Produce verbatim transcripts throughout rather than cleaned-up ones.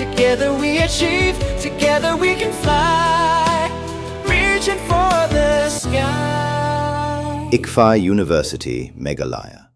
Together we achieve, together we can fly. Reaching for the sky. ICFAI University, Meghalaya.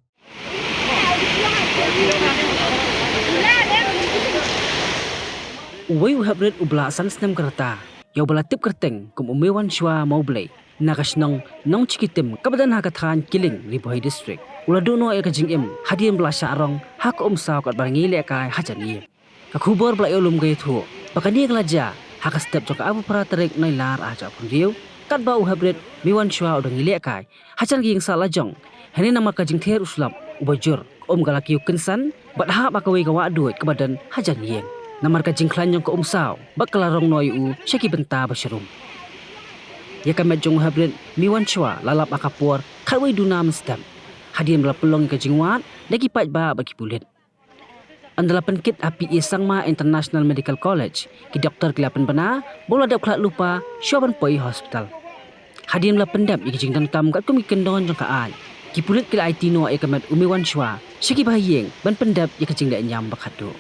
Uwei u heprit uba la san snem ka rta, ïa uba la tip kyrteng kum u Miwanshwa Mawblei, na ka shnong Nongchikitim kaba don ha ka thaiñ Kiling, Ri Bhoi District, u la duh noh ïa ka jingim hadien ba la shah rong ha ka umsaw katba ngi lehkai hajan ïing. Ka khubor ba la ïoh lum ka ïathuh ba kane ka la jia ha ka step jong ka arphew phra tarik Nailar arhajar arphew hynriew, katba u heprit Miwanshwa u dang ïalehkai hajan ka ïing sah la jong, hynrei namar ka jingther u slap uba jur, ka um ka la kiew kynsan bad hap ha kawei ka wah duid kaba don hajan ïing, namar ka jingkhlaiñ jong ka umsaw bad ka la rong noh ïa u sha ki bynta ba sharum. Ïa ka met jong u heprit Miwanshwa la lap ha ka por khatwei duna mynstep, hadien ba la pynlong ïa ka jingwad da ki paidbah bad ki pulit. Ynda la pynkit ha P A Sangma International Medical College, ki doktor ki la pynbna ba u la dep khlad lypa shuwa ban poi hospital. Hadien ba la pyndep ïa ki jingdonkam katkum ki kyndon jong ka aiñ, ki pulit ki la aiti noh ïa ka met u Miwanshwa sha ki bahaïing ban pyndep ïa ka jingleh niam ba khatduh.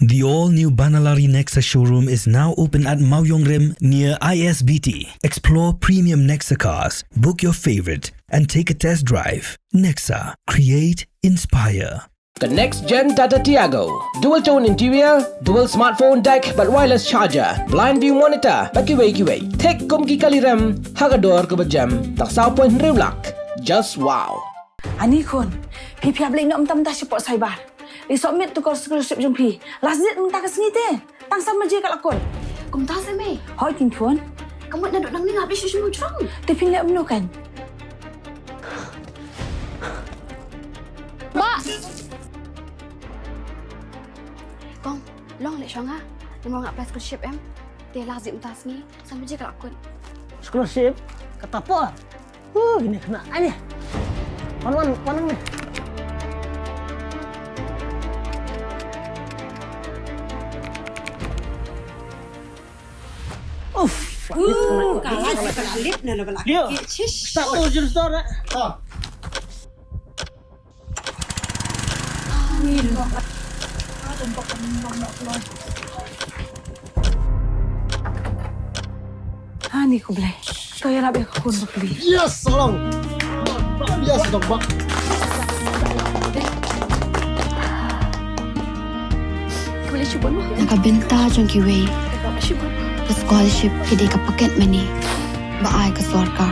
The all-new Banalari Nexa showroom is now open at Mawiongrim near I S B T. Explore premium Nexa cars, book your favorite, and take a test drive. Nexa, create, inspire. The next gen Tata Tiago. Dual tone interior, dual smartphone deck bad wireless charger, blind view monitor bad kiwei kiwei. Thik kum ki kali rem ha ka dor kaba jem tang saw point hynriew lak. Just wow. Ani khun, phi phi ap leh noh mynta mynta shapoh cyber. Leit submit tu ka scholarship jong phi. Last date mynta ka sngi te. Tang san baje ka la kut. Kumta se mei. Hooid khun. Ka mut naduh nangne nga phi shu shu mujrong. Te phin leh kumno kan? Bah. Kong, long leh shong ha. Namar nga apply scholarship em. Te last date mynta sngi. San baje ka la kut. Scholarship? Kata por. Huh, ini kena aja. Wan, wan, wan ni. Uff, uh, kalah, kalah, kalah. Dia. Start tu, jom start, eh. Ah. Ani khublei. To ïarap ïa ka khun ba pli. Yes, Salong. Yes, dong bak. Khublei shibun. Na ka bynta jong kiwei, ka scholarship ka dei ka pocket money ba ai ka sorkar.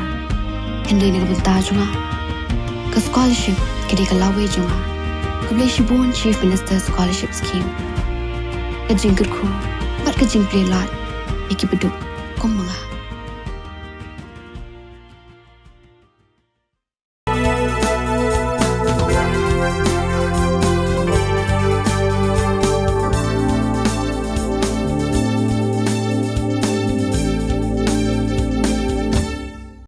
Hynrei na ka bynta jong nga, ka scholarship ka dei ka lawei jong nga. Khublei shibun Chief Minister Scholarship Scheme. Ka jingkyrkhu bad ka jingplie lad ïa kiba duk kum ma nga.